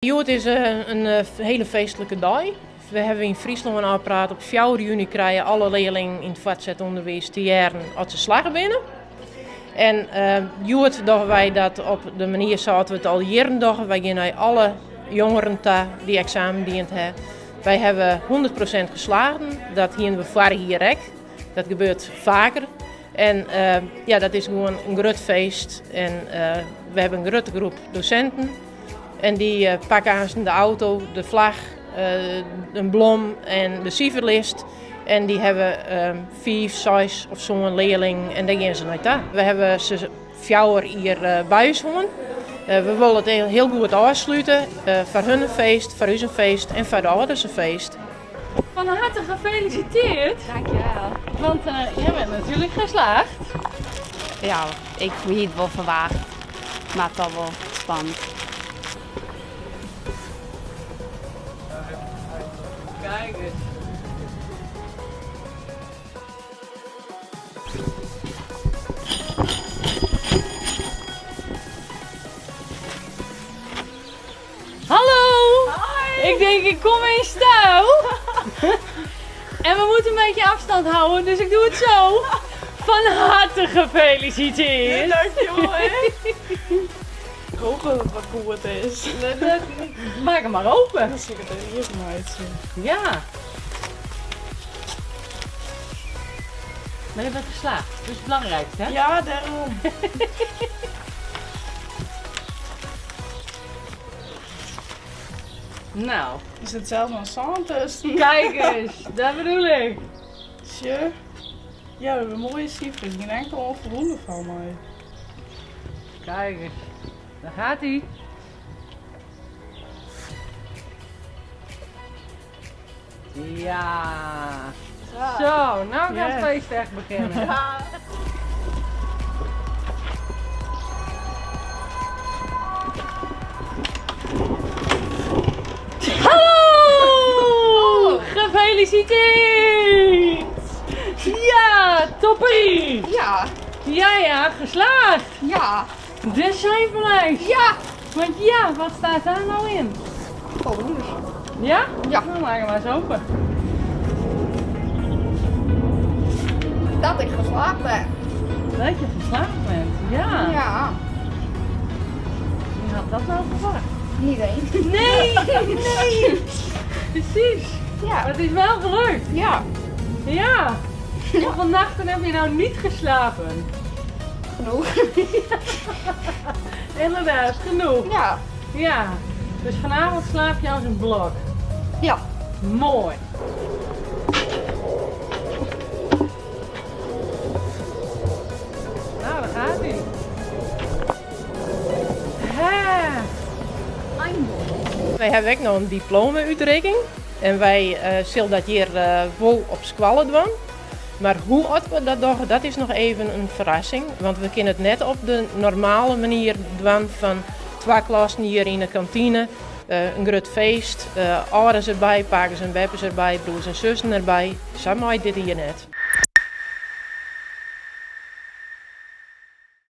Hjoed is in hiele feestlike dei. We hawwe yn Fryslân ôfpraat, op fjouwer juny krije alle learlingen yn it foartset ûnderwiis te hearren oft se slagge binne. En hjoed dogge wy dat op de manier sa't we it al jierren dogge. Wy gean nei alle jongeren ta dy't eksamen dien hawwe. Wy hawwe 100% geslaagden. Dat hiene we foarich jier ek. Dat gebeurt faker. En ja, dat is gewoan in grut feest. En we hawwe in grutte groep dosinten. En dy pakke aansten de auto, de flach, in blom en de siferlist. En dy hawwe fiif, seis of sân learlingen en dêr gean se nei ta. We hawwe se 4 jier by ús hân. We wolle it hiel goed ôfslute. Foar hun in feest, foar ús in feest en foar de âlders in feest. Van harte gefeliciteerd. Dankjewel. Want jij bent natuurlijk geslaagd. Ja, ik hie it wol ferwachte, mar toch wol spannend. Kijk eens. Hallo! Hoi! Ik denk ik kom in stijl. En we moeten een beetje afstand houden, dus ik doe het zo. Van harte gefeliciteerd. Dankjewel. Ik hoop dat het wat goed is. Maak hem maar open. Dan sil ik it even iepenmeitsje. Ja. Maar je bent geslaagd, dat is het belangrijkste, hè? Ja, daarom. Nou. Er zit zelfs nog zand tussen. Kijk eens, dat bedoel ik. Tje. Ja, we hebben mooie cijfers. Geen enkel onvoldoende van mij. Kijk eens, daar gaat hij. Ja. Zo. Zo, nou gaat het Yes. feest echt beginnen. Ja. Hallo! Gefeliciteerd! Ja, toppie! Ja. Ja, ja, geslaagd! Ja. De cijferlijst! Ja! Want ja, wat staat daar nou in? Voldoende. Ja? Ja. Nou, maak hem maar eens open. Dat ik geslaagd ben. Dat je geslaagd bent, ja. Ja. Wie had dat nou verwacht? Niet eens. Nee, nee. Precies. Ja. Maar het is wel gelukt. Ja. Ja. Hoeveel nachten heb je nou niet geslapen? Genoeg. Inderdaad, genoeg. Ja. Ja. Dus vanavond slaap je als een blok. Ja. Mooi. Nou, daar gaat hij. Hè. Wij hebben ook nog een diploma-uitreiking. En wij zullen dat hier wel op skoalle doen. Maar hoe we dat doen, dat is nog even een verrassing. Want we kunnen het net op de normale manier doen van 2 klassen hier in de kantine. Een groot feest, ouders erbij, pakers en beppers erbij, broers en zussen erbij. Zo maakt dit hier net.